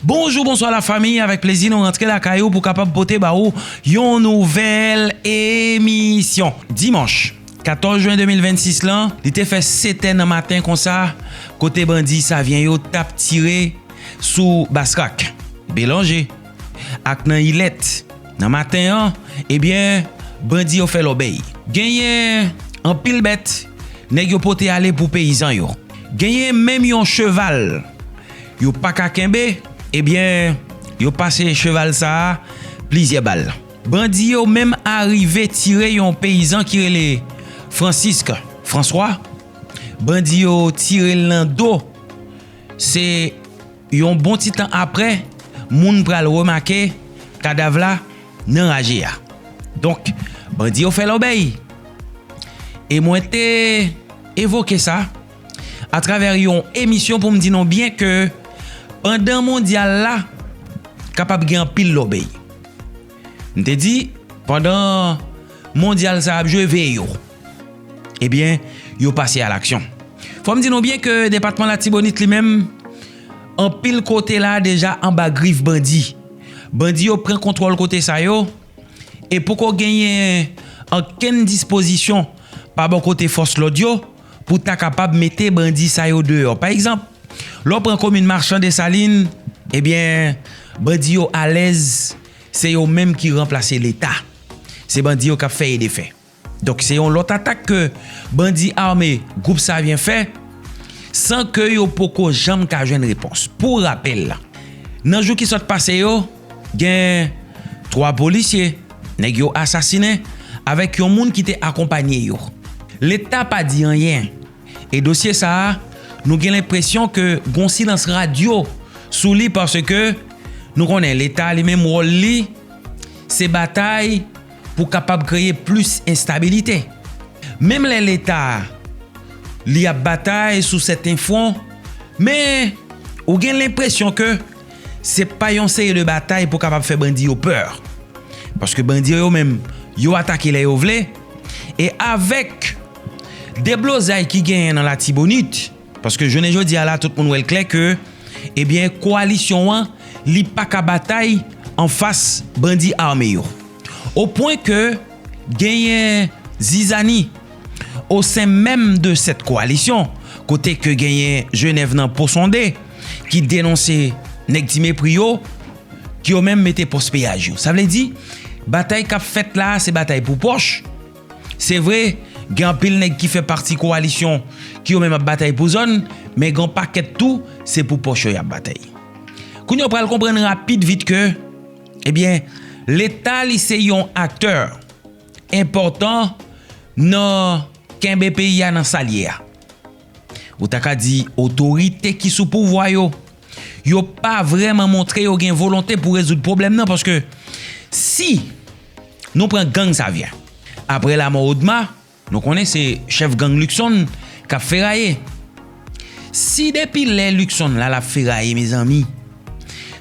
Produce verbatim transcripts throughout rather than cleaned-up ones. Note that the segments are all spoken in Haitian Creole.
Bonjou, bonswa lafanmi, avèk plezi nou rantre lakay ou pou kapab pote ba ou yon nouvèl emisyon. Dimanch katòz jen de mil vennsis lan, li te fè setè nan maten konsa, kote bandi Savyen yo t ap tire sou Baskrak, Belanje, ak nan Ilèt. Nan maten an, ebyen, bandi yo fè lòbèy. Genyen anpil bèt, nèg yo pote ale pou peyizan yo. Genyen menm yon cheval yo pa ka kenbe, ebyen, yo pase cheval sa a plizyè bal. Bandi yo menm arive tire yon peyizan ki rele Francisque François. Bandi yo tire l nan do. Se yon bon ti tan apre, moun pral remake kadav la nan raje a. Donk, bandi yo fè lòbèy. E mwen te evoke sa atravè yon emisyon pou m di nou byen ke pandan mondyal la, kapab gen anpil lòbèy. M te di, pandan mondyal sa ap jwe, veye yo. Ebyen, yo pase alaksyon. Fò m di nou byen ke depatman Latibonit li menm, anpil kote la deja anba grif bandi. Bandi yo pran kontwòl kote sa yo, e poko genyen ankenn dispozisyon pa bò kote fòs lòd yo pou ta kapab mete bandi sa yo deyò. Pa egzanp, lè w pran komin Machan Desalin, ebyen, bandi yo alèz, se yo menm ki ranplase Leta. Se bandi yo k ap fè e defè. Donk, se yon lòt atak ke bandi ame gwoup Savyen fè, san ke yo poko janm ka jwenn repons. Pou rapèl, nan jou ki sot pase yo, gen twa polisye, nèg yo asasinen avèk yon moun ki te akonpanye yo. Leta pa di anyen. E dosye sa a, nou gen lenpresyon ke gon silans radyo sou li, paske nou konnen Leta li menm, wòl li, se batay pou kapab kreye plis enstabilite. Menm lè Leta li ap batay sou sèten fwon, men ou gen lenpresyon ke se pa yon seri de batay pou kapab fè bandi yo pè. Paske bandi yo menm, yo atake lè yo vle. E avèk deblozay ki genyen nan Latibonit, paske jounen jodi a la, tout moun wè l klè ke, ebyen, kowalisyon an, li pa ka batay anfas bandi ame yo. O pwen ke genyen zizani o sen menm de sèt kowalisyon, kote ke genyen Jenèv nan po sonde, ki denonse nèg Ti Mepri yo, ki yo menm mete pòs peyaj yo. Sa vle di, batay k ap fèt la a, se batay pou pòch. Se vre, gen anpil nèg ki fè pati kowalisyon ki yo menm ap batay pou zòn, men gen yon pakèt tou, se pou pòch yo y ap batay. Kounye a, w pral konprann rapid vit ke, ebyen, Leta li se yon aktè enpòtan nan kenbe peyi a nan sa l ye a. Ou ta ka di otorite ki sou pouvwa yo, yo pa vrèman montre yo gen volonte pou rezoud pwoblèm nan, paske si nou pran gang Savyen, apre lanmò Odma, nou konnen se chèf gang Luckson k ap feraye. Si depi lè Luckson la l ap feraye, mezanmi,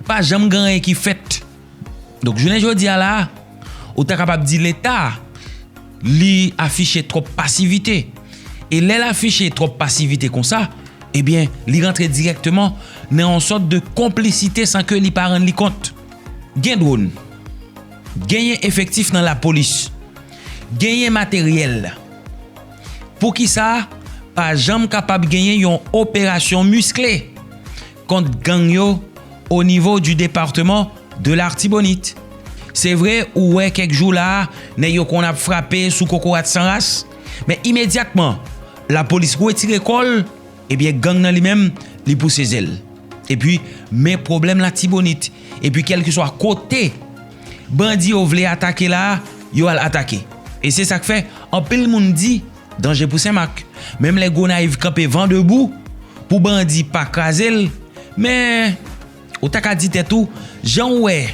pa janm gen anyen ki fèt. Donk, jounen jodi a la, ou ta kapab di Leta, li afiche twòp pasivite. E lè l afiche twòp pasivite konsa, ebyen, li rantre dirèkteman nan yon sòt de konplisite san ke li pa rann li kont. Gen dwòn, genyen efektif nan lapolis, genyen materyèl. Poukisa pa janm kapab genyen yon operasyon miskle kont gang yo o nivo di depatman de Latibonit? Se vre, ou wè kèk jou la a, nèg yo konn ap frape sou kokorat san ras, men imedyatman lapolis retire kò l, ebyen, gang nan li menm, li pouse zèl. Epi, men pwoblèm Latibonit. Epi, kèlkeswa kote bandi yo vle atake la a, yo al atake. E se sa k fè, anpil moun di, danje pou Senmak. Menm lè Gonayiv kanpe van debou pou bandi pa kraze l, men ou ta ka di tèt ou, jan w wè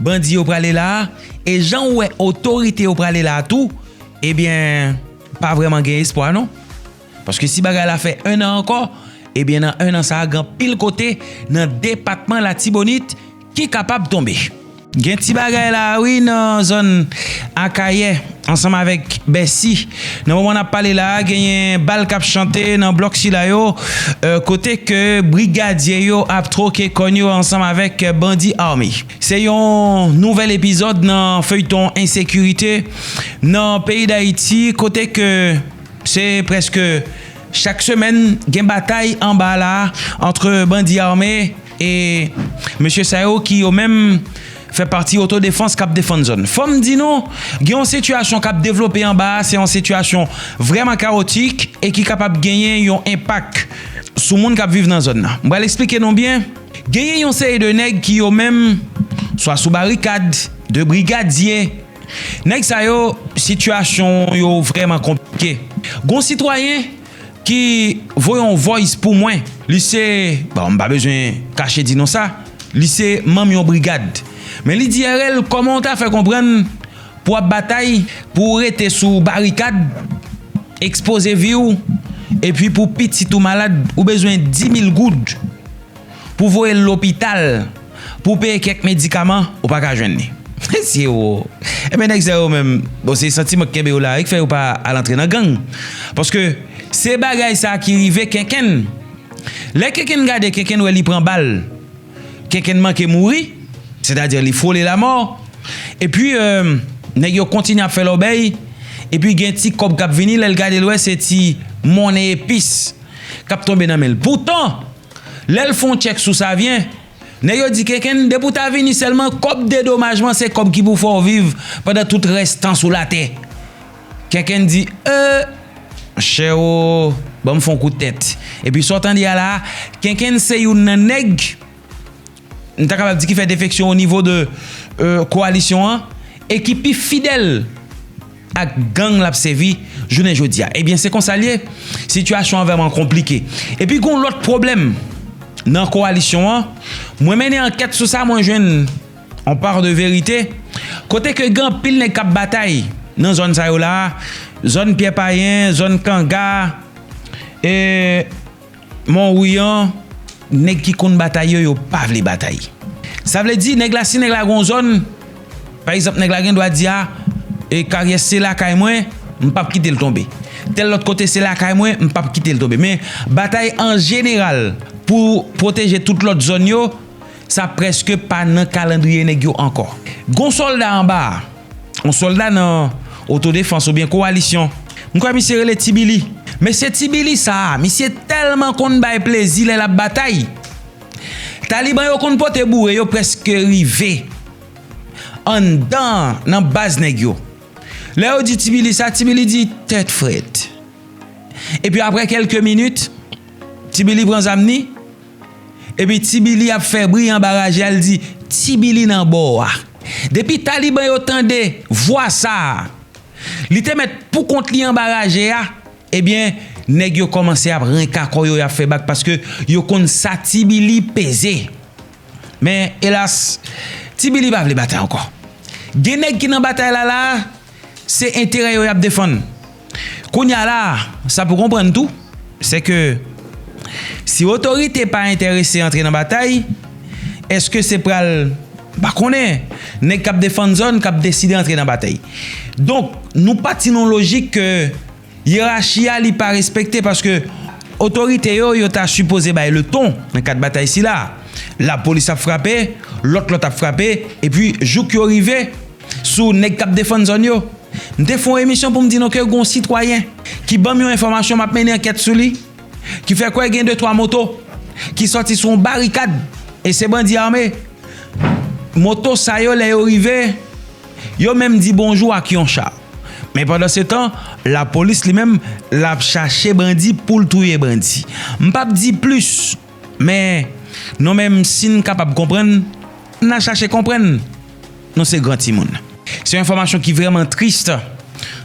bandi yo prale la a, e jan w wè otorite yo prale la a tou, ebyen, pa vrèman gen espwa non. Paske si bagay la fè en an ankò, ebyen, nan en an sa a, gen anpil kote nan depatman Latibonit ki kapab tonbe. Gen ti bagay la wi nan zòn Akayè ansanm avèk Bèsi. Nan moman n ap pale la a, genyen bal k ap chante nan blòk sila yo, kote ke brigadye yo ap twoke kòn yo ansanm avèk bandi ame. Se yon nouvèl epizòd nan feyton ensekirite nan peyi Dayiti, kote ke se prèske chak semèn gen batay anba la ant bandi ame e mesye sa yo ki yo menm fè pati otodefans k ap defann zòn. Fò m di nou, gen yon sitiyasyon k ap devlope anba a, se yon sitiyasyon vrèman kawotik e ki kapab genyen yon enpak sou moun k ap viv nan zòn nan. M pral eksplike nou byen. Genyen yon seri de nèg ki yo menm, swa sou barikad, de brigadye. Nèg sa yo, sitiyasyon yo vrèman konplike. Gon sitwayen ki voye yon voice pou mwen. Li se, bon, m pa bezwen kache di nou sa, li se manm yon brigad. Men li di R L, kòman w ta fè konprann pou w ap batay, pou w rete sou barikad, ekspoze vi w, epi pou pitit ou malad, ou bezwen di mil goud pou voye l lopital, pou peye kèk medikaman, ou pa ka jwenn li. Mesye wo. Ebyen, nèg sa yo menm, bon, se santiman k kenbe yo la, wi, k fè yo pa al antre nan gang. Paske se bagay sa ki rive Kenkenn. Lè Kenkenn gade Kenkenn wè li pran bal, Kenkenn manke mouri, sètadi li frole lamò. Epi, euh, nèg yo kontinye ap fè lòbèy, epi gen ti kòb k ap vini, lè l gade l wè se ti monnen epis k ap tonbe nan men l. Poutan, lè l fè yon tchèk sou Savyen, nèg yo di Kenkenn, depi w ta vini sèlman, kòb dedomajman se kòb ki pou fè w viv pandan tout rès tan sou latè. Kenkenn di, euh, monchè o, ban m fè yon kout tèt. Epi sa w tande a la a, Kenkenn se youn nan nèg, m ta kapab di ki fè defeksyon o nivo de, euh, kowalisyon an, e ki pi fidèl ak gang l ap sèvi jounen jodi a. Ebyen, se konsa l ye. Sitiyasyon an vrèman konplike. Epi gon lòt pwoblèm nan kowalisyon an. Mwen mennen ankèt sou sa, mwen jwenn on part de vérité. Kote ke gen anpil nèg k ap batay nan zòn sa yo la, zòn Pyè Payen, zòn Kanga, e Mont Wouyan, nèg ki konn batay yo, yo pa vle batay. Sa vle di, nèg la, si nèg la gon zòn, pa egzanp, nèg la gen dwa di a, e Karyès se lakay mwen, m p ap kite l tonbe. Tèl lòt kote se lakay mwen, m p ap kite l tonbe. Men batay an jeneral pou pwoteje tout lòt zòn yo, sa prèske pa nan kalandriye nèg yo ankò. Gon sòlda anba a, yon sòlda nan otodefans oubyen kowalisyon. M kwè misye rele Ti Bili. Mesye Ti Bili sa a, misye tèlman konn bay plezi lè l ap batay. Taliban yo konn pote boure, yo prèske rive anndan nan baz nèg yo. Lè yo di Ti Bili sa, Ti Bili di tèt frèt. Epi apre kèlke minit, Ti Bili pran zam ni, epi Ti Bili ap fè bri anba raje a, l di Ti Bili nan bò a. Depi Taliban yo tande vwa sa a, li te mèt pou kont li anba raje a, ebyen, nèg yo kòmanse ap renka kò yo, y ap fè bak, paske yo konn sa Ti Bili peze. Men, elas, Ti Bili pa vle batay ankò. Gen nèg ki nan batay la la, se enterè yo y ap defann. Kounye a la, sa pou konprann tou, se ke si otorite pa enterese antre nan batay, èske se pral, m pa konnen, nèg k ap defann zòn k ap deside antre nan batay? Donk, nou pati nan lojik ke yerachi a li pa respekte, paske otorite yo, yo ta sipoze bay leton nan kad batay sila. Lapolis ap frape, lòt lòt ap frape, epi jouk yo rive sou nèg k ap defann zòn yo. M te fè yon emisyon pou m di nou ke gon sitwayen ki ban m yon enfòmasyon, m ap mennen ankèt sou li, ki fè kwè gen de twa moto ki sòti sou yon barikad, e se bandi ame. Moto sa yo, lè yo rive, yo menm di bonjou ak yon cha. Men pandansetan, lapolis li menm, l ap chache bandi pou l touye bandi. M p ap di plis, men nou menm, si n kapab konprann, n a chache konprann. Nou se gran timoun. Se yon enfòmasyon ki vrèman tris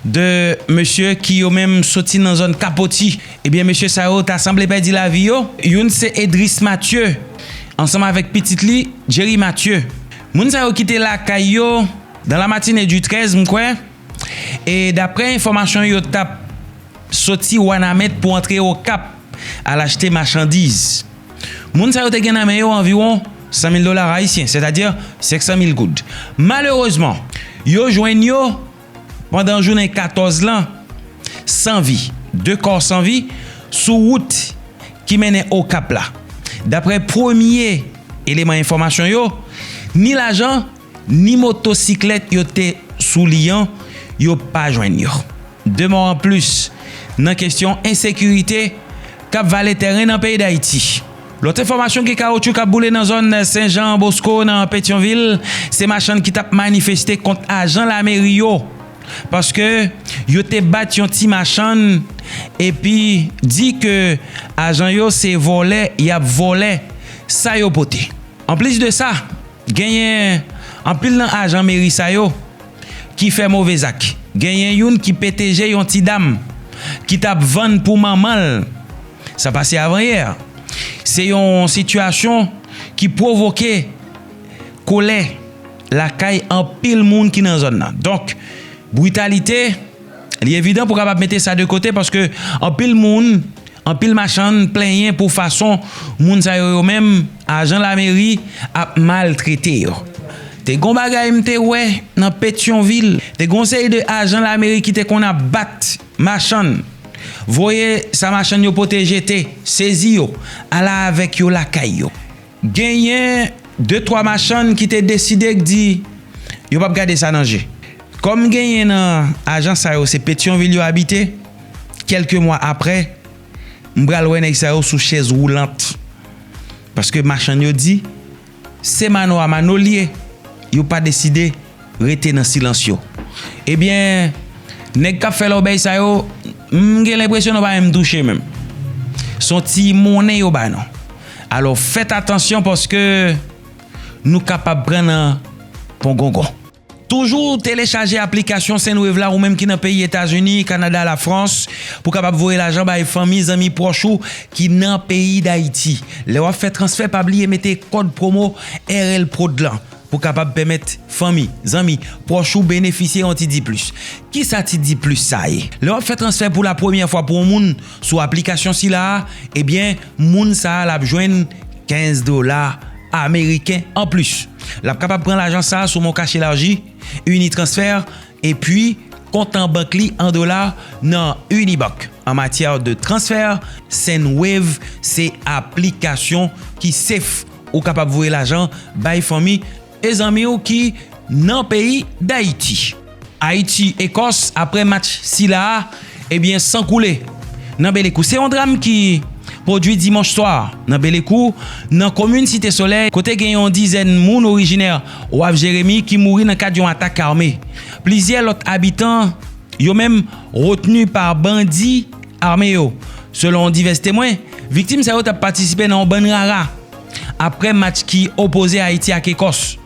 de mesye ki yo menm soti nan zòn Kapoti. Ebyen, mesye sa yo ta sanble pèdi lavi yo. Youn se Edris Mathieu, ansanm avèk pitit li, Jerry Mathieu. Moun sa yo kite lakay yo dans la matinée du treize, m kwè. E daprè enfòmasyon yo, t ap soti Wanament pou antre Okap al achte machandiz. Moun sa yo te gen nan men yo anviwon san mil dola ayisyen, sètadi senk san mil goud. Malerezman, yo jwenn yo pandan jounen katòz lan, san vi, de kò san vi, sou wout ki mennen Okap la. Daprè premye eleman enfòmasyon yo, ni lajan, ni motosiklèt yo te sou li an, yo pa jwenn yo. De mò anplis nan kesyon ensekirite k ap vale tèren nan peyi Dayiti. Lòt enfòmasyon, gen kawotchou k ap boule nan zòn Sen Jan Bosko nan Petyonvil. Se machann ki t ap manifeste kont ajan lameri yo, paske yo te bat yon ti machann epi di ke ajan yo se vòlè, y ap vòlè sa yo pote. Anplis de sa, genyen anpil nan ajan meri sa yo ki fè move zak. Genyen youn ki pete je yon ti dam ki t ap vann pou manman l. Sa pase avanyè. Se yon sitiyasyon ki pwovoke kolè lakay anpil moun ki nan zòn nan. Donk, britalite, li evidan pou kapab mete sa de kote, paske anpil moun, anpil machann plenyen pou fason moun sa yo, yo menm, ajan lameri ap maltrete yo. Te gon bagay m te wè nan Petyonvil, te gon seri de ajan lameri ki te konn ap bat machann, voye sa machann yo pote jete, sezi yo, ala avèk yo lakay yo. Genyen de twa machann ki te deside k di yo p ap gade sa nan je. Kòm genyen nan ajan sa yo se Petyonvil yo abite, kèlke mwa aprè, m pral wè nèg sa yo sou chèz woulant. Paske machann yo di, se mano a mano l ye, yo pa deside rete nan silans yo. Ebyen, nèg k ap fè lòbèy sa yo, m gen lenpresyon nou pa menm touche menm. Se yon ti monnen yo ba nou. Alò, fèt atansyon paske nou kapab pran nan pongongon. Toujou telechaje aplikasyon Sendwave la ou menm ki nan peyi Etazini, Kanada, Lafrans, pou kapab voye lajan bay fanmi, zanmi, pwòch ou ki nan peyi Dayiti. Lè w ap fè transfè, pa bliye mete kòd pwomo R L Prod lan pou kapab pèmèt fanmi, zanmi, pwòch ou benefisye yon ti diplis. Kisa ti diplis sa ye? Lè w ap fè transfè pou la premyè fwa pou yon moun sou aplikasyon sila a, ebyen, moun sa a l ap jwenn kenz dola ameriken anplis. L ap kapab pran lajan sa a sou MonCash Elaji, Unitransfer, epi kont an bank li an dola nan Unibank. An matyè de transfè, Sendwave se aplikasyon ki safe. Ou kapab voye lajan bay fanmi e zanmi w ki nan peyi Dayiti. Ayiti, Ekòs, aprè match sila a, ebyen, san koule nan Belekou. Se yon dram ki pwodui dimanch swa nan Belekou, nan komin Site Solèy, kote gen yon dizèn moun orijinè Waf Jeremi ki mouri nan kad yon atak ame. Plizyè lòt abitan, yo menm, retni pa bandi ame yo. Selon divès temwen, viktim sa yo t ap patisipe nan yon bann rara aprè match ki opoze Ayiti ak Ekòs.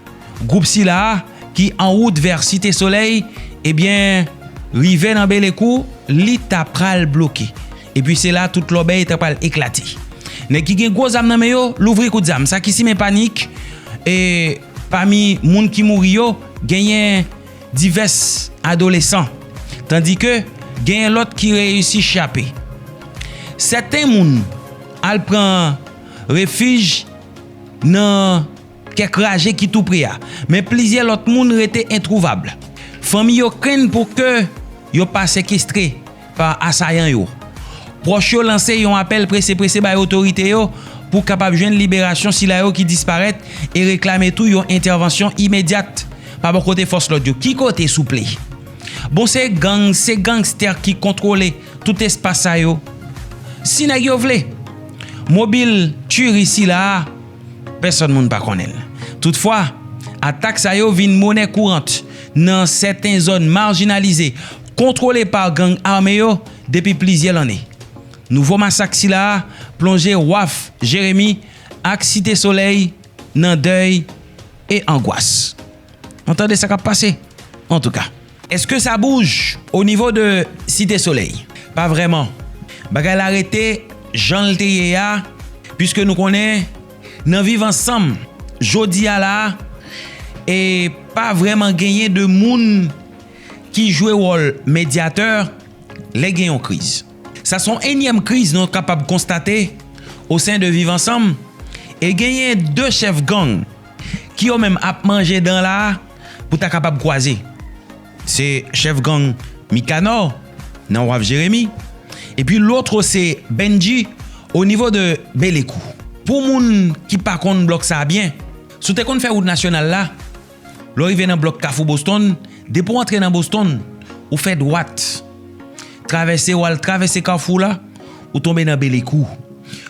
Gwoup sila a, ki an wout vè Site Solèy, ebyen, rive nan Belekou, li ta pral bloke. Epi se la tout lòbèy ta pral eklate. Nèg ki gen gwo zam nan men yo, louvri kout zam. Sa ki simen panik, e pami moun ki mouri yo, genyen divès adolesan, tandike genyen lòt ki reyisi chape. Sèten moun al pran refij nan kèk raje ki tou pre a, men plizyè lòt moun rete entwouvab. Fanmi yo krenn pou ke yo pa sekestre pa asayan yo. Pwòch yo lanse yon apèl prese prese bay otorite yo pou kapab jwenn liberasyon sila yo ki disparèt e reklame tou yon entèvansyon imedyat pa bò kote fòs lòd yo. Ki kote, souple? Bon, se gang, se gangstè ki kontwole tout espas sa yo. Si nèg yo vle, mobil tchiri sila a, pèsòn moun pa konnen l. Toutfwa, atak sa yo vin monè kourant nan sèten zòn majinalize, kontwole pa gang ame yo depi plizyè lanne. Nouvo masak sila a plonje Waf Jeremi ak Site Solèy nan dèy e angwas. Nou tande sa k ap pase, antouka. Èske sa bouj o nivo de Site Solèy? Pa vrèman. Bagay la rete jan l te ye a, piske nou konnen nan Viv Ansanm, jodi a la, e pa vrèman genyen de moun ki jwe wòl medyatè lè gen yon kriz. Sa se yon enyèm kriz nou kapab konstate o sen de Viv Ansanm, E genyen de chèf gang ki yo menm ap manje dan la a pou ta kapab kwaze. Se chèf gang Mikanò nan Waf Jeremi, epi lòt se Bendji o nivo de Belekou. Pou moun ki pa konn blòk sa a byen, si w te konn fè wout nasyonal la, lè w rive nan blòk Kafou Boston, depi w antre nan Boston, ou fè dwat. Travèse, w al travèse kafou la, ou tonbe nan Belekou.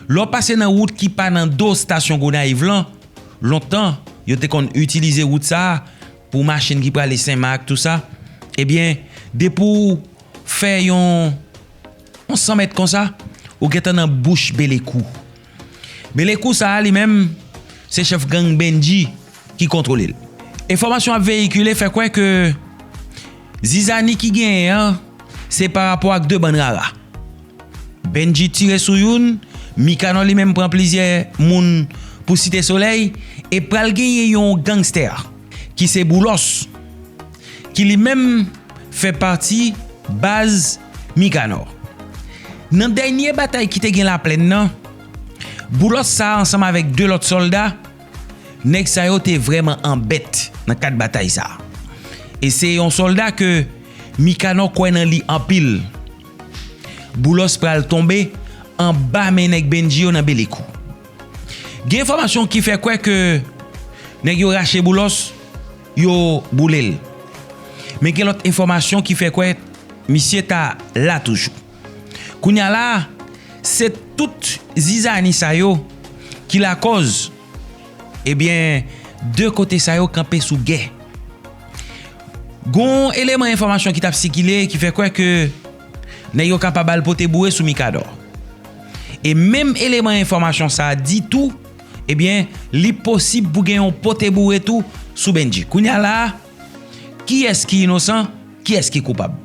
Lè w pase nan wout ki pa nan do estasyon Gonayiv lan, lontan, yo te konn itilize wout sa a pou machin ki prale Senmak, tou sa. Ebyen, depi w fè yon, yon san mèt konsa, ou gentan nan bouch Belekou. Belekou sa a, li menm, se chèf gang Bendji ki kontwole l. Enfòmasyon ap veyikile fè kwè ke zizani ki genyen an, se pa rapò ak de bann rara. Bendji tire sou youn, Mikanò li menm pran plizyè moun pou Site Solèy, e pral genyen yon gangstè ki se Boulòs, ki li menm fè pati baz Mikanò. Nan dènye batay ki te gen Laplèn nan, Boulòs sa a ansanm avèk de lòt sòlda, nèg sa yo te vrèman anbèt nan kad batay sa a. E se yon sòlda ke Mikanò kwè nan li anpil. Boulòs pral tonbe anba men nèg Bendji yo nan Belekou. Gen enfòmasyon ki fè kwè ke nèg yo rache Boulòs, yo boule l. Men gen lòt enfòmasyon ki fè kwè misye ta la toujou. Kounye a la a, se tout zizani sa yo ki lakòz, ebyen, de kote sa yo kanpe sou gè. Gon eleman enfòmasyon ki t ap sikile ki fè kwè ke nèg yo kapab al pote boure sou Mikanò. E menm eleman enfòmasyon sa a di tou, ebyen, li posib pou gen yon pote boure tou sou Bendji. Kounye a la a, kiyès ki inosan, kiyès ki koupab?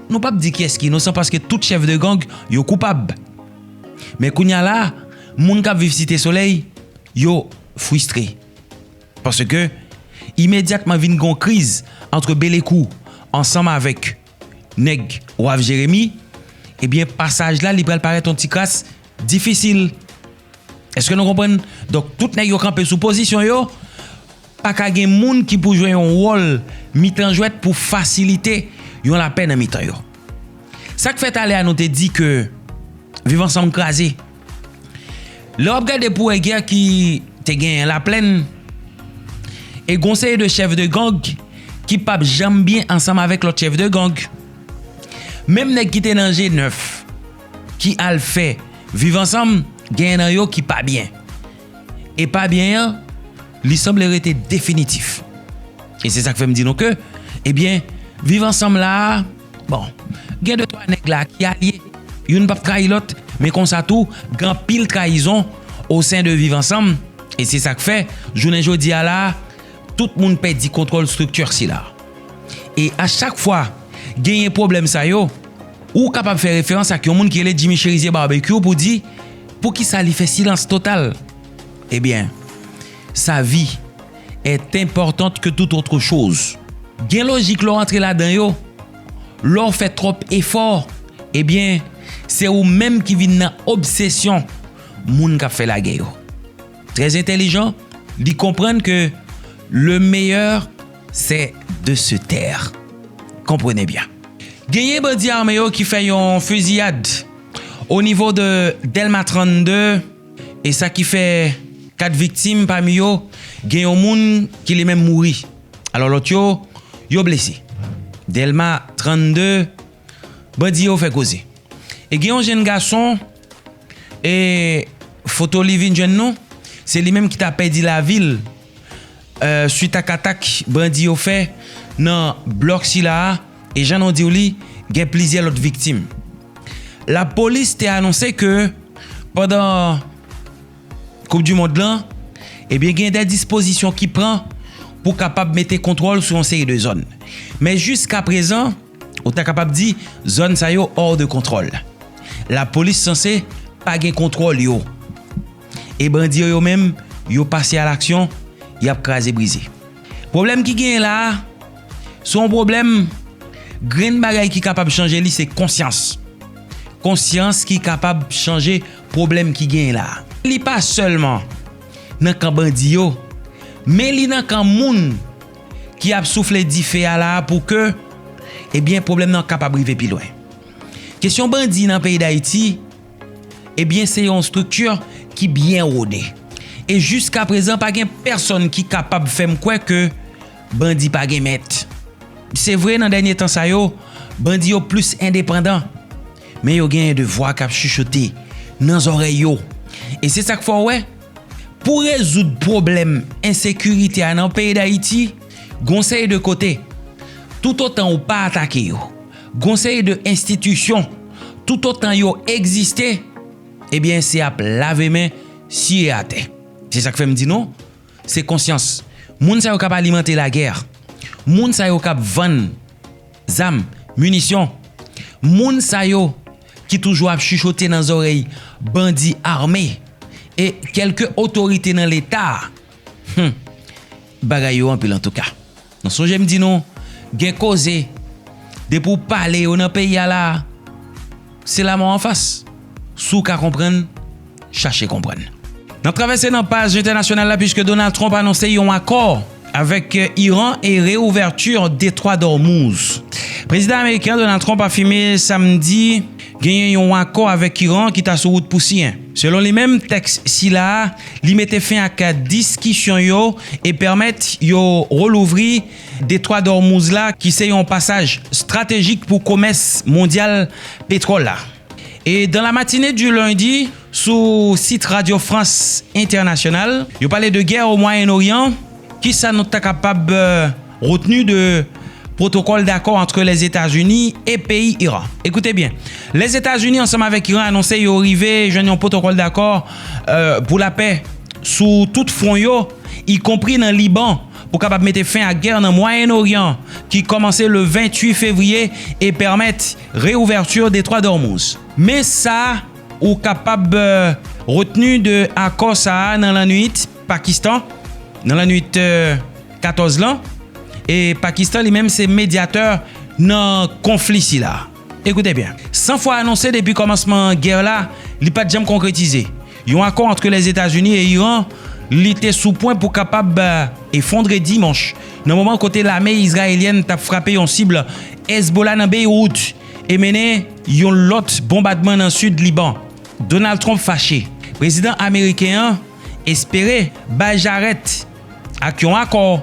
Nou p ap di kiyès ki inosan paske tout chèf de gang yo koupab. Men kounye a la a, moun k ap viv Site Solèy, yo fristre. Paske imedyatman vin gon kriz ant Belekou ansanm avèk nèg Waf Jeremi, ebyen, pasaj la, li pral parèt yon ti kras difisil. Èske nou konprann? Donk, tout nèg yo kanpe sou pozisyon yo, pa ka gen moun ki pou jwe yon wòl mitan jwèt pou fasilite yon lapè nan mitan yo. Sa k fè talè a nou te di ke Viv Ansanm kraze. Lè w ap gade pou wè gè ki te genyen Laplèn, e gon seri de chèf de gang ki p ap janm byen ansanm avèk lòt chèf de gang. Menm nèg ki te nan G nèf, ki al fè Viv Ansanm, genyen nan yo ki pa byen. E pa byen an, li sanble rete definitif. E se sa k fè m di nou ke, ebyen, Viv Ansanm la a, bon, gen de twa nèg la ki alye, youn p ap trayi lòt, men konsa tou, gen anpil trayizon o sen de Viv Ansanm, e se sa k fè, jounen jodi a la a, tout moun pèdi kontwòl estrikti sila. E a chak fwa genyen pwoblèm sa yo, ou kapab fè referans ak yon moun ki rele Jimmy Chérizier Barbecue pou di, poukisa li fè silans total? Ebyen, sa vi est importante que toute autre chose. Gen lojik lè w antre ladan yo, lè w fè twòp efò, ebyen, se ou menm ki vin nan obsesyon moun k ap fè lagè yo. Trè entèlijan, li konprann ke le meilleur c'est de se taire. Comprenez bien. Genyen bandi ame yo ki fè yon fiziyad o nivo de Dèlma trannde, e sa ki fè kat viktim, pami yo, gen yon moun ki li menm mouri. Alò lòt yo, yo blese. Dèlma trannde, bandi yo fè koze. E gen yon jenn gason, e foto li vin jwenn nou, se li menm ki ta pèdi lavi l, e, swit ak atak bandi yo fè nan blòk sila a, e jan nou di w li, gen plizyè lòt viktim. Lapolis te anonse ke pandan Koup di mond lan, ebyen, gen de dispozisyon ki pran pou kapab mete kontwòl sou yon seri de zòn. Men jiskaprezan, ou ta kapab di, zòn sa yo hors de contrôle. Lapolis sanse pa gen kontwòl yo. E bandi yo, yo menm, yo pase a laksyon, y ap kraze brize. Pwoblèm ki genyen la a, se yon pwoblèm, grenn bagay ki kapab chanje li, se konsyans. Konsyans ki kapab chanje pwoblèm ki genyen la a. Li pa sèlman nan kan bandi yo, men li nan kan moun ki ap soufle dife a la a pou ke, ebyen, pwoblèm nan kapab rive pi lwen. Kesyon bandi nan peyi Dayiti, ebyen, se yon estrikti ki byen wode. E jiskaprezan, pa gen pèsonn ki kapab fè m kwè ke bandi pa gen mèt. Se vre, nan dènye tan sa yo, bandi yo plis endepandan, men yo genyen de vwa k ap chichote nan zòrèy yo. E se sa k fè w wè, pou rezoud pwoblèm ensekirite a nan peyi Dayiti, gon seri de kote, toutotan ou pa atake yo, gon seri de enstitisyon, toutotan yo egziste, ebyen, se ap lave men, siye atè. Se sa k fè m di nou, se konsyans. Moun sa yo k ap alimante lagè. Moun sa yo k ap vann zam, minisyon. Moun sa yo ki toujou ap chichote nan zòrèy bandi ame e kèlke otorite nan Leta a. Hmm. Bagay yo anpil antouka. Nou sonje m di nou, gen koze, depi w pale yo nan peyi a la, se lamò anfas. Si w ka konprann, chache konprann. N ap travèse nan paj entènasyonal la, puiske Donald Trump anonse yon akò avèk Iran e reouvèti Detwa d'Ormuz. Prezidan ameriken Donald Trump afime samdi genyen yon akò avèk Iran ki ta sou wout pou siyen. Selon li menm, tèks sila a, li mete fen ak diskisyon yo e pèmèt yo relouvri Detwa d'Ormuz la, ki se yon pasaj estratejik pou komès mondyal petwòl la. Et dans la matinée du lundi, sou sit Radio France Internationale, yo pale de guerre au Moyen-Orient. Kisa nou ta kapab, euh, retni de protokòl dakò ant Lèzetazini e peyi Iran? Ekoute byen, Lèzetazini ansanm avèk Iran anonse yo rive jwenn yon protokòl dakò, euh, pou lapè sou tout fwon yo, ikonpri nan Liban, pou kapab mete fen ak gè nan Mwayen Oryan ki kòmanse le venntuit fevriye e pèmèt reouvèti Detwa Dòmouz. Men sa ou kapab, euh, retni de akò sa a nan lannwit Pakistan, nan lannwit, euh, katòz lan, e Pakistan li menm se medyatè nan konfli sila. Ekoute byen, san fwa anonse depi kòmansman gè la, li pa t janm konkretize. Yon akò ant Lèzetazini e Iran, li te sou pwen pou kapab, euh, efondre dimanch, nan moman kote lame izrayelyèn t ap frape yon sib Hezbollah nan Beywout e mennen yon lòt bonbadman nan sid Liban. Donald Trump fache. Prezidan ameriken an espere bay jarèt ak yon akò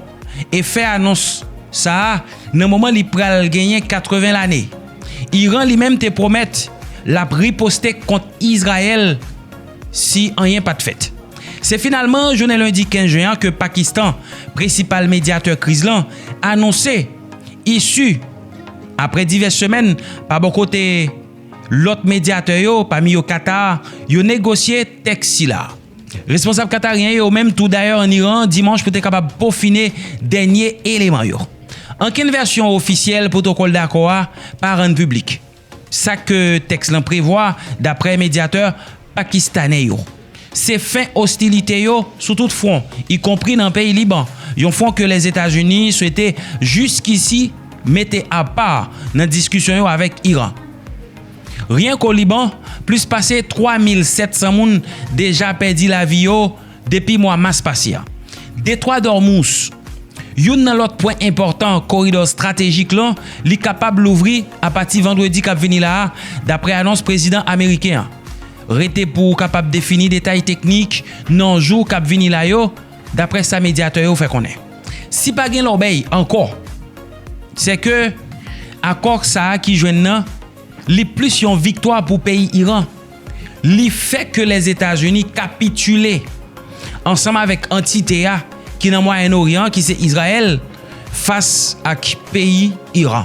e fè anons sa a nan moman li pral genyen katreven lane. Iran li menm te pwomèt l ap riposte kont Izrayèl si anyen pa t fèt. Se finalman jounen lendi kenz jen an ke Pakistan, prensipal medyatè kriz lan, anonse isi, apre divès semèn, pa bò kote lòt medyatè yo, pami yo Katar, yo negosye tèks sila. Responsab kataryen yo menm tou dayè ann Iran dimanch pou te kapab pofine dènye eleman yo. Ankenn vèsyon ofisyèl pwotokòl dakò a pa rann piblik. Sa ke tèks lan prevwa, daprè medyatè pakistanè yo, se fen ostilite yo sou tout fwon, ikonpri nan peyi Liban, yon fwon ke Lèzetazini swete jiskisi mete apa nan diskisyon yo avèk Iran. Ryen ko Liban, plis pase twa mil sèt san moun deja pèdi lavi yo depi mwa mas pase a. Detwa Dòmouz, youn nan lòt pwen enpòtan koridò estratejik lan, li kapab louvri apati vandredi k ap vini la a, daprè anons prezidan ameriken an. Rete pou w kapab defini detay teknik nan jou k ap vini la yo, daprè sa medyatè yo fè konnen. Si pa gen lòbèy ankò, se ke akò sa a ki jwenn nan, li plis yon viktwa pou peyi Iran. Li fè ke Lèzetazini kapitile ansanm avèk antite a ki nan Mwayen Oryan, ki se Izrayèl, fas ak peyi Iran.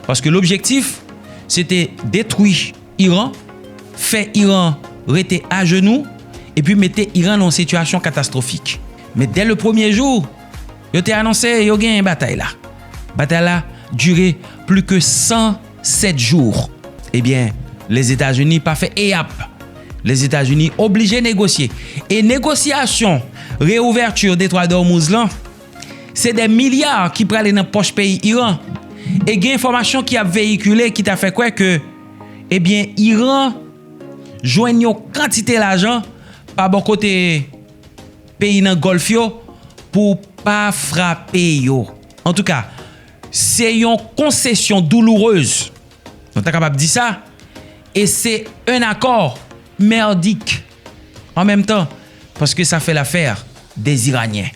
Paske lobjektif, se te detwi Iran, fè Iran rete ajenou, epi mete Iran nan yon sitiyasyon katastwofik. Men dè le premye jou, yo te anonse yo genyen batay la. Batay la dire plis ke san sèt jou. Ebyen, Lèzetazini pa fè eyap. Lèzetazini oblije negosye. E negosyasyon reouvèti Detwa Dòmouz lan, se dè milya ki prale nan pòch peyi Iran. E gen enfòmasyon ki ap veyikile ki ta fè kwè ke, ebyen, Iran jwenn yon kantite lajan pa bò kote peyi nan Gòlf yo pou pa frape yo. Antouka, se yon konsesyon doulourez, nou ta kapab di sa, e se un accord merdique an menm tan, paske sa fè lafè dè Iranyen.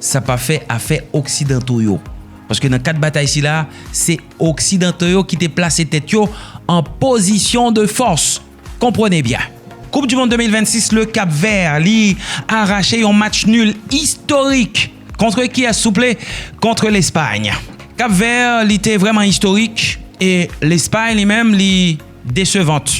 Sa pa fè afè oksidanto yo. Paske nan kad batay sila, se oksidanto yo ki te plase tèt yo an pozisyon de fòs. Konprann byen. Koup di mond de mil vennsis, le Cap Vert, li arache yon match nul istorik. Kont kiyès, souple? Kont Lespay. Cap Vert, li te vrèman istorik e Lespay, li menm, li desevant.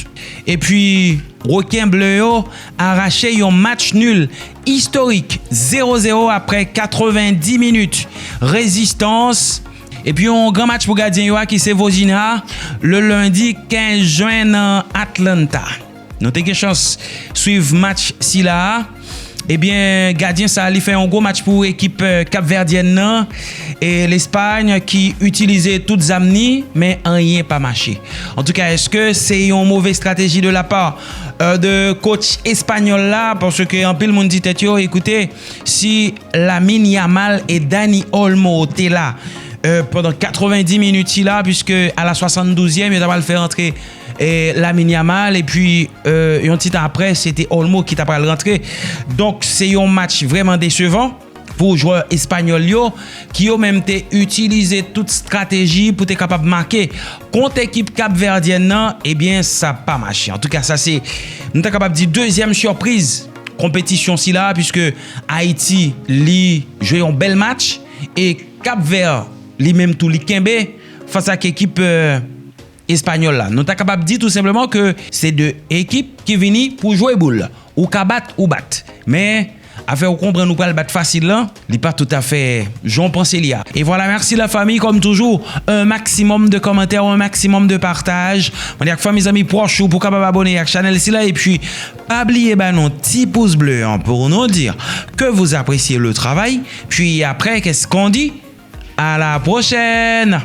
Epi, Rekin Ble yo arache yon match nul istorik, zewo zewo, apre katrevendi minit rezistans. Epi yon gran match pou gadyen yo a ki se Vojinha, le lendi kenz jen nan Atlanta. Nou te gen chans swiv match sila a. Ebyen, gadyen sa a, li fè yon gwo match pou ekip, eh, kapvèdyèn nan. E Lespay ki itilize tout zam ni, men anyen pa mache. Antouka, èske se yon move estrateji de la pa, eh, de coach espanyòl la? Paske anpil moun di tèt yo, ekoute, si Lamine Yamal e Dani Olmo te la, eh, pandan katrevendi minit sila, puiske a la swasanndouzèm, yo ta pral fè rantre, eh, Lamine Yamal, epi, eh, yon ti tan apre, se te Olmo ki ta pral rantre. Donk, se yon match vrèman desevan pou jwè espanyòl yo, ki yo menm te itilize tout estrateji pou te kapab make kont ekip kapvèdyèn nan, ebyen, sa pa mache. Antouka, sa se, nou ta kapab di, dezyèm sipriz konpetisyon sila, puiske Ayiti, li jwe yon bèl match, e Kapvè, li menm tou, li kenbe fas ak ekip, eh, espanyòl la. Nou ta kapab di tou senpleman ke se de ekip ki vini pou jwe boul. Ou ka bat, ou bat. Men, afè ou konprann ou pral bat fasil lan, li pa toutafè jan w panse li a. E vwala, mèsi la fanmi, kòm toujou, un maximum de commentaires, un maximum de partage. Mande ak fanmi, zanmi, pwòch ou pou kapab abòne ak chanèl sila. Epi, pa bliye ba nou ti pous ble an pou nou di ke vous appréciez le travail. Puis après, qu'est-ce qu'on dit? À la prochaine!